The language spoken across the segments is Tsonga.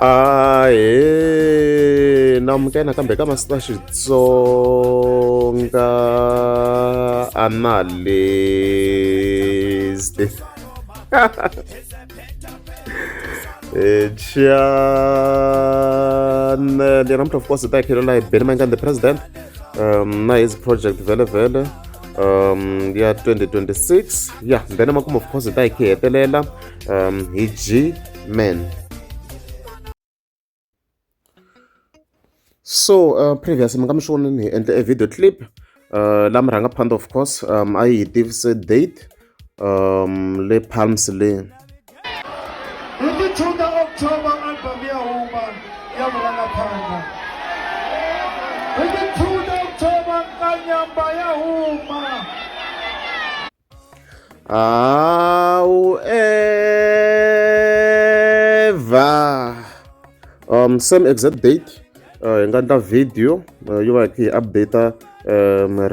Ahee namukela nakambe ka Master Xitsonga Analyst channel ya namuntlha of course hi ta hi khelela hi Benny Mayengani the president na his project vhele vhele ya 2026 ya then makumu of course hi ta hi khe hetelela hi G Man. So previously mi nga mi swi vonini hi endle a video clip la murhangaphandle of course a yi hi tivise date le Palms le hi ti 2 ta October album ya huma ya murhangaphandla hi ti 2 ta October nkanyamba ya huma. However, same exact date hi nga endla video yo va hi kha hi update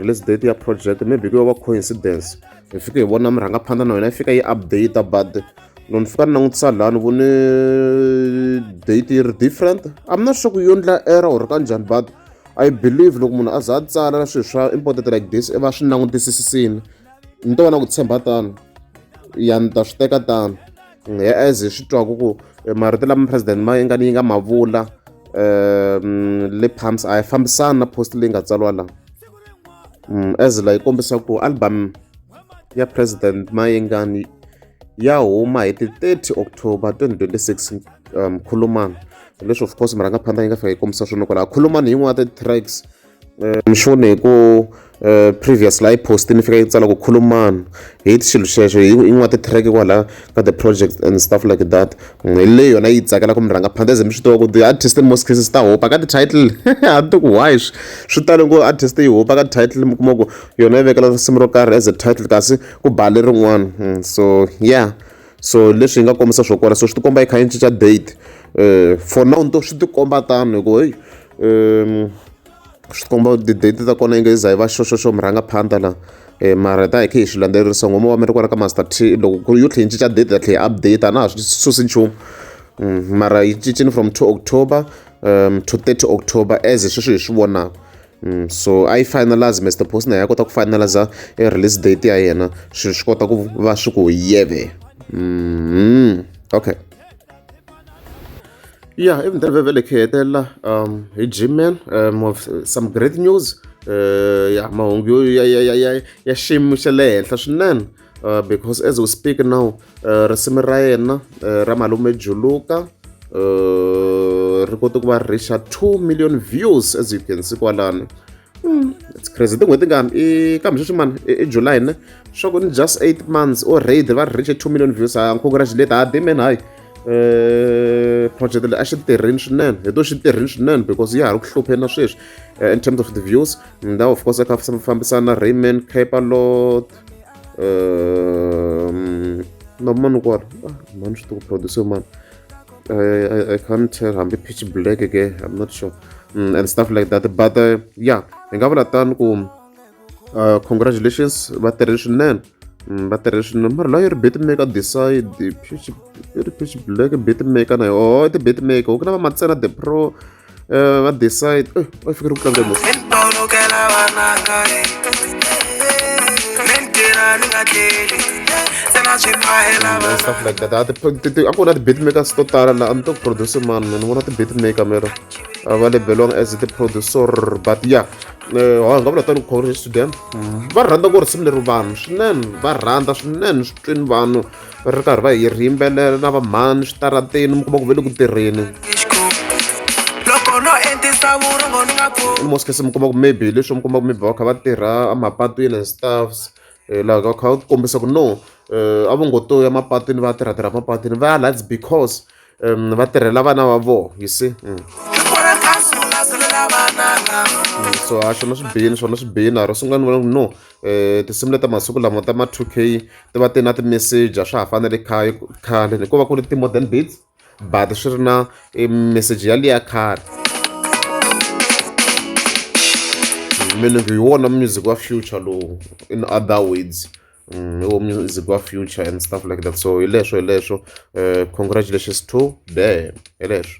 release date ya project maybe ku yo va coincidence hi fike hi vona murhangaphandla na yona yi fika yi update but loko ni fika ni langutisa laha ni vone date yi ri different. I'm not sure ku yo ndla error or kanjhani but I believe loko munhu a za a tsala swilo swa important like this i va swi langutisisini ni to va na ku tshemba tano ya ni ta swi teka tano as hi swi twaku ku marito lama president ma nga ni yi nga ma vula le Palms a yi fambisani na post leyi nga tsariwa la as la yi kombisa ku album ya president Mayengani ya huma hi ti 30 October 2026 Khulumani leswi of course murhangaphandla yi nga fika yi kombisa swona kwalaho Khulumani hi yin'wana ya ti-tracks mixoni hi ku previous la yi post-ini yi fika yi tsala ku Khulumani hi xilo xexo hi yin'wana ti-track kwala ka the project and stuff like that hi leyi yona yi tsakelaka murhangaphandla as mi swi tiva ku the artist in most cases ta hopa ka ti-title a ni tivi ku why swi tale ku artist yi hopa ka title mi kuma ku yona yi vekela risimu ro karhi as a title kasi ku ba lerin'wana so yeah so leswi hi nga kombisa swo kwala so swi tikomba yi kha yi cinca date for now to swi tikomba tano hi ku heyi swi tikomba ti-date ta kona yi nge za yi va xoxoxo murhangaphandla la mara hi ta hi kha hi swi landzelerisa ngoma wa mi ri kwala ka Master T loko ku ri yo tlhe yi cinca date ya tlhe yi update a na ha swi susi nchumu mara yi cincile from 2 October to 30 October as sweswi hi swi vonaka. So a yi finalize Mr Post na ya kota ku finalize e release date ya yena swilo swi kota ku va swi ku yeve. Okay. Yeah, even then vele khe hetelela hi G-Man of some great news ya mahungu yo ya ya ya ya ya xiyimo xa le henhla swinene because as we speak now risimu ra yena ra Malume Juluka ri kote ku va reach 2 million views as you can see kwalano. It's crazy tin'hweti tingani i kambe sweswi mani i July ne swa ku ni just 8 months already va reach 2 million views ha congratulate ha Dman hayi project leyi a xi tirhini swinene hi to xi tirhini swinene because ya ha ri ku hlupheni na sweswi in terms of the views now of course a kha fambisana na Rayman Capalot na mani kwala mani swi ti ku producer mani I can't tell hambi Pitch Black ke I'm not sure and stuff like that but yeah hi nga vula tano ku congratulations va tirhile swinene va tirhile swinene mara la yi ri beat maker decide Pitch yi ri Pitch Black beat maker na yo oh ti beat maker ku na va Matsena the Pro va decide va fike ri ku tlangeni and stuff like that a ku na ti-beat makers to tala la a ni to producer mani ni vona ti-beat maker mero va lebeliwanga as ti-producer but yeah ha nga vula tani congratulations to them va rhandza ku risimu leri vanhu swinene va rhandza swinene swi twini vanhu va ri karhi va hi yimbelela na va mhani switarateni mi kuma ku ve le ku tirheni in most cases mi kuma ku maybe leswi mi kuma ku maybe va kha va tirha emapatwini and stuffs laha va kha va kombisa ku no a vo ngo to ya mapatwini va tirhatirha mapatwini va ya la it's because va tirhela vana va vona you see. So a swona swi bihile swona swi bihile a ro sungula ni vona ku no tinsimu leta masiku lama ta ma 2K ti va ti na ti-message a swa ha fani na khale hikuva ku ri ti-modern beats but swi ri na message yaliya khale meaning hi wona music wa future lowu in other words hi wo music wa future and stuff like that so hi leswo hi leswo congratulations to them hi leswo.